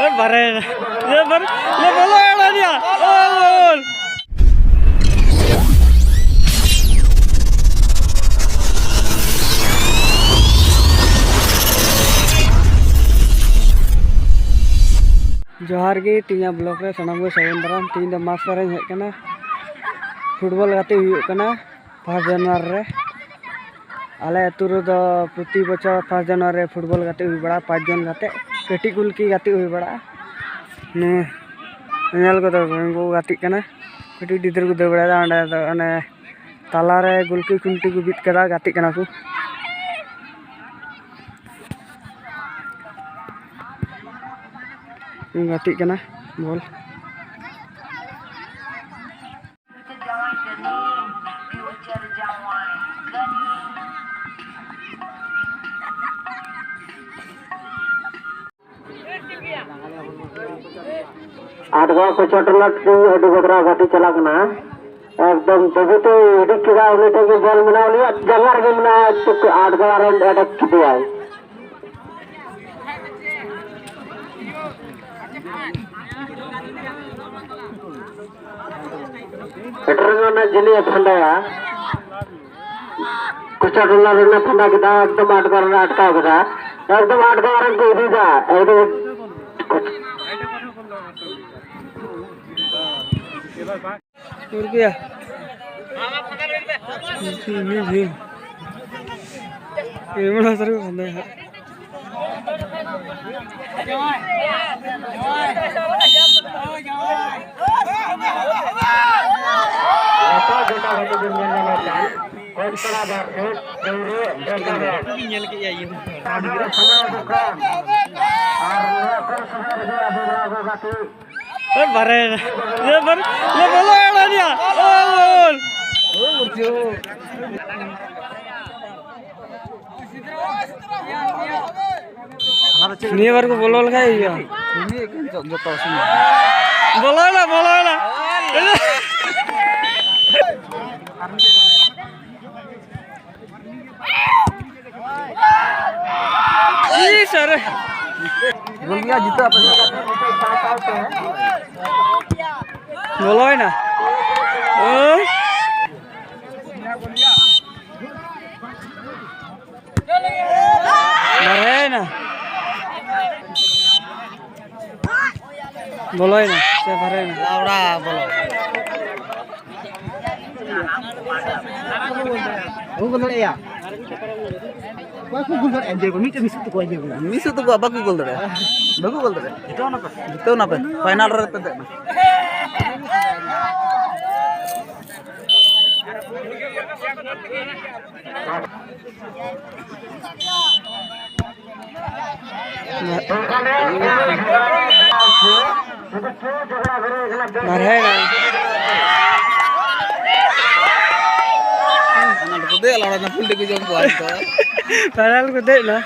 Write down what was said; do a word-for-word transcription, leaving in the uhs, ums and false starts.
ᱮ ᱵᱟᱨᱮ, ᱮ ᱵᱟᱨᱮ, ᱞᱮ ᱵᱚᱞᱚ ᱮᱲᱟ ᱫᱤᱭᱟ᱾ ᱚ, ᱜᱳᱞ᱾ ᱡᱚᱦᱟᱨ ᱜᱮ, ᱛᱮᱦᱮᱧᱟᱜ vlog ᱨᱮ ᱥᱟᱱᱟᱢ ᱠᱚ ᱥᱟᱹᱜᱩᱱ ᱫᱟᱨᱟᱢ᱾ ᱛᱮᱦᱮᱧ ᱫᱚ ᱢᱟᱥ ᱨᱮᱧ ᱦᱮᱡ ᱠᱟᱱᱟ, ᱯᱷᱩᱴᱵᱚᱞ ᱜᱟᱛᱮᱜ ᱦᱩᱭᱩᱜ ᱠᱟᱱᱟ ᱯᱷᱟᱥᱴ ᱡᱟᱱᱩᱣᱟᱨᱤ ᱨᱮ᱾ ᱟᱞᱮ ᱟᱹᱛᱩ ᱨᱮᱫᱚ ᱯᱨᱚᱛᱤ ᱵᱚᱪᱷᱚᱨ ᱯᱷᱟᱥᱴ ᱡᱟᱱᱩᱣᱟᱨᱤ ᱨᱮ ᱯᱷᱩᱴᱵᱚᱞ ᱜᱟᱛᱮᱜ ᱦᱩᱭ ᱵᱟᱲᱟᱜᱼᱟ, ᱯᱟᱸᱪ ᱡᱚᱱ ᱠᱟᱛᱮ ᱠᱟᱹᱴᱤᱡ ᱜᱩᱞᱠᱤ ᱜᱟᱛᱮᱜ ᱦᱩᱭ ᱵᱟᱲᱟᱜᱼᱟ᱾ ᱱᱤᱭᱟᱹ ᱧᱮᱞ ᱠᱚᱫᱚ ᱩᱱᱠᱩ ᱠᱚ ᱜᱟᱛᱮᱜ ᱠᱟᱱᱟ, ᱠᱟᱹᱴᱤᱡ ᱜᱤᱫᱽᱨᱟᱹ ᱠᱚ ᱫᱟᱹᱲ ᱵᱟᱲᱟᱭᱮᱫᱟ᱾ ᱚᱸᱰᱮ ᱫᱚ ᱚᱱᱮ ᱛᱟᱞᱟᱨᱮ ᱜᱩᱞᱠᱤ ᱠᱷᱩᱱᱴᱤ ᱠᱚ ᱵᱤᱫ ᱠᱟᱫᱟ, ᱜᱟᱛᱮᱜ ᱠᱟᱱᱟ ᱠᱚ, ᱜᱟᱛᱮᱜ ᱠᱟᱱᱟ ᱵᱚᱞ᱾ ᱟᱴᱜᱟᱸᱣ ᱠᱚᱪᱟ ᱴᱚᱞᱟ ᱴᱷᱮᱱ ᱟᱹᱰᱤ ᱵᱟᱛᱨᱟᱣ ᱜᱟᱛᱮ ᱪᱟᱞᱟᱜ ᱠᱟᱱᱟ᱾ ᱮᱠᱫᱚᱢ ᱵᱟᱹᱵᱩ ᱛᱮ ᱦᱤᱰᱤᱡ ᱠᱮᱫᱟ, ᱩᱱᱤ ᱴᱷᱮᱱ ᱜᱮ ᱵᱚᱞ ᱢᱮᱱᱟᱜᱼᱟ, ᱩᱱᱤᱭᱟᱜ ᱡᱟᱸᱜᱟ ᱨᱮᱜᱮ ᱢᱮᱱᱟᱜᱼᱟ᱾ ᱟᱴᱜᱟᱸᱣ ᱨᱮᱱ ᱮᱴᱮᱠ ᱠᱮᱫᱮᱭᱟᱭ᱾ ᱥᱮᱴᱮᱨ ᱮᱱᱟ ᱡᱤᱞᱤᱭᱟᱹ ᱯᱷᱟᱸᱫᱟᱭᱟ᱾ ᱠᱚᱪᱟ ᱴᱚᱞᱟ ᱨᱮᱱᱟᱜ ᱯᱷᱟᱸᱫᱟ ᱠᱮᱫᱟ, ᱮᱠᱫᱚᱢ ᱟᱴᱜᱟᱸᱣ ᱨᱮᱱᱟᱜ ᱟᱴᱠᱟᱣ ᱠᱮᱫᱟ, ᱮᱠᱫᱚᱢ ᱟᱴᱜᱟᱸᱣ ᱨᱮᱱ ᱠᱚ ᱤᱫᱤᱭᱮᱫᱟ, ᱮᱠᱫᱚᱢ᱾ ᱩᱨᱜᱩᱭᱟ᱾ ᱮᱢᱚᱱ ᱦᱟᱥᱟ ᱨᱮ ᱯᱷᱟᱸᱫᱟᱭᱟ ᱦᱟᱸᱜ᱾ ᱜᱟᱯᱟ ᱜᱚᱴᱟ ᱜᱷᱟᱴᱤ ᱵᱚᱱ ᱧᱮᱞ ᱧᱟᱢᱮᱫ ᱠᱟᱱ ᱠᱚᱪᱠᱚᱲᱟ versus ᱰᱟᱹᱣᱨᱟᱹ ᱰᱮᱞᱴᱟ ᱨᱮ᱾ ᱧᱮᱞ ᱠᱮᱫ ᱭᱟ ᱤᱭᱟᱹ᱾ ᱟᱨ ᱱᱚᱣᱟ ᱠᱚ ᱥᱚᱢᱚᱭ ᱨᱮᱜᱮ ᱟᱵᱚ ᱱᱚᱣᱟ ᱠᱚ ᱜᱟᱛᱮ ᱮ ᱵᱟᱨᱮ, ᱮ ᱵᱟᱨᱮ, ᱞᱮ ᱵᱚᱞᱚ ᱮᱲᱟ ᱫᱤᱭᱟ᱾ ᱚ, ᱜᱳᱞ᱾ ᱱᱤᱭᱟᱹ ᱵᱟᱨ ᱠᱚ ᱵᱚᱞᱚ ᱞᱮᱠᱷᱟᱡ ᱦᱩᱭᱩᱜᱼᱟ᱾ ᱡᱚᱛᱚ ᱥᱚᱢᱚᱭ᱾ ᱵᱚᱞᱚᱭᱮᱱᱟ, ᱵᱚᱞᱚᱭᱮᱱᱟ᱾ ᱥᱟᱨ᱾ ᱵᱚᱞ ᱜᱮᱭᱟ, ᱡᱤᱛᱟᱹ ᱟᱯᱮ᱾ ᱵᱚᱞᱚᱭᱮᱱᱟ᱾ ᱳᱭ᱾ ᱵᱟᱨᱦᱮᱭᱮᱱᱟ᱾ ᱵᱚᱞᱚᱭᱮᱱᱟ ᱥᱮ ᱵᱟᱨᱦᱮᱭᱮᱱᱟ? ᱞᱟᱣᱲᱟ ᱵᱚᱞᱚ᱾ ᱵᱟᱠᱚ ᱜᱳᱞ ᱫᱟᱲᱮᱭᱟᱜᱼᱟ᱾ ᱵᱟᱠᱚ ᱜᱳᱞ ᱫᱟᱲᱮᱭᱟᱜᱼᱟ, ᱡᱮ ᱢᱤᱫᱴᱮᱱ ᱢᱤᱥ ᱛᱟᱠᱚᱣᱟ, ᱡᱮ ᱢᱤᱥ ᱛᱟᱠᱚᱣᱟ, ᱵᱟᱠᱚ ᱜᱳᱞ ᱫᱟᱲᱮᱭᱟᱜᱼᱟ᱾ ᱵᱟᱠᱚ ᱜᱳᱞ ᱫᱟᱲᱮᱭᱟᱜᱼᱟ᱾ ᱡᱤᱛᱟᱹᱣ ᱱᱟᱯᱮ᱾ ᱡᱤᱛᱟᱹᱣ ᱱᱟᱯᱮ᱾ ᱯᱷᱟᱭᱱᱟᱞ ᱨᱮ ᱯᱮ ᱫᱮᱡ ᱱᱟ᱾ ᱵᱟᱨᱦᱮ ᱜᱟᱱ᱾ ᱚᱱᱟ ᱫᱚᱠᱚ ᱫᱮᱡ ᱞᱟᱲᱟ ᱱᱟ, ᱯᱷᱩᱞ ᱰᱤᱵᱷᱤᱡᱚᱱ ᱠᱚ ᱟᱱ ᱛᱚ᱾ ᱯᱷᱟᱭᱱᱟᱞ ᱠᱚ ᱫᱮᱡ ᱱᱟ᱾